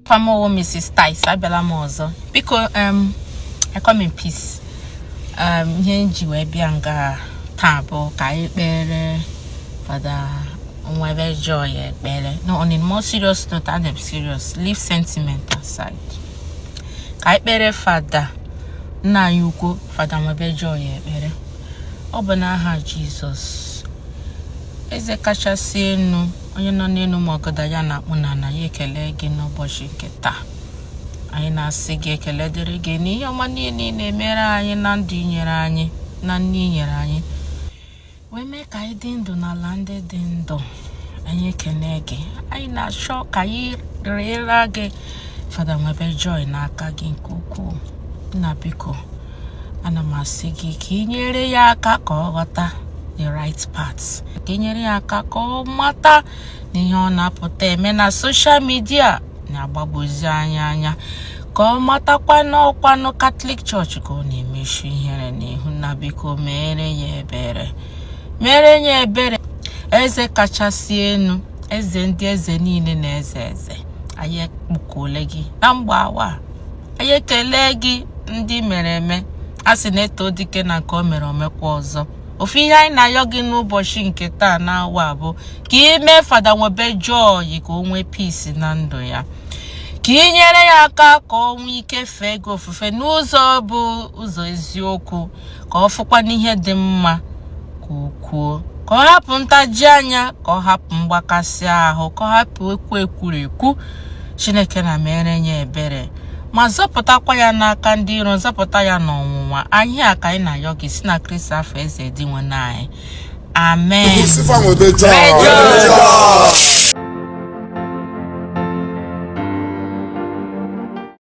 Afa m wụ Mrs. Tice, abịala m ọzọ. Biko, I come in peace. Ihe m ji wee bịa nga taa bụ ka anyị kpere Fada Nwebe Joy ekpere. No, on a more serious note, I'm serious. Leave sentiment aside. Ka anyị kpere Fada nna anyị ukwu Fada Nwebe Joy ekpere. Ọ bụ n'aha Jizọs. Eze kachasị enu, onye nọ n'elu ma ọgọdọ ya na-akpụ n'ala ya, ekele gị n'ụbọchị nke taa. Anyị na-asị gị ekele dịrị gị n'ihe ọma niile ị na-emere anyị na ndụ inyere anyị na nne inyere anyị wee mee ka anyị dị ndụ n'ala ndị dị ndụ. Anyị ekene gị. Anyị na-achọ ka anyị rịọrọ gị Fada Nwebe Joy n'aka gị nke ukwuu. Nna, biko, ana m asị gị ka ị nyere ya aka ka ọ ghọta the right path, ka ị nyere ya aka ka ọ mata na ihe ọ na-apụta eme na social media na-agbagwozi anya anya, ka ọ matakwa n'ọkwanụ Catholic Church ka ọ na-emechu ihere n'ihu. Na biko, mere ya ebere, mere ya ebere. Eze kachasị enu, eze ndị eze niile na eze eze, anyị ekpukwule gị na mgbe awa. Anyị ekele gị ndị mere eme. A sị na-eto dike na nke o mere, omekwa ọzọ. Ofu ihe anyị na-ayọ gị n'ụbọchị nke taa na awa bụ ka ị mee Fada Nwebe Joy ka o nwee peace na ndụ ya, ka ị nyere ya aka ka ọ nwee ike fee gị ofufe n'ụzọ bụ ụzọ eziokwu, ka ọ fụkwa n'ihe dị mma ka o kwuo, ka ọ hapụ ntaji anya, ka ọ hapụ mgbakasị ahụ, ka ọ hapụ ekwu ekwurekwu. Chineke na mere ya ebere ma zọpụtakwa ya n'aka ndị iro, zọpụta ya n'ọnwụnwa. Anyị a ka anyị na-ayọ gị si na Kristi afọ eze dị nwe anyị. Amen. Sifa Nwebe Joy. Joy.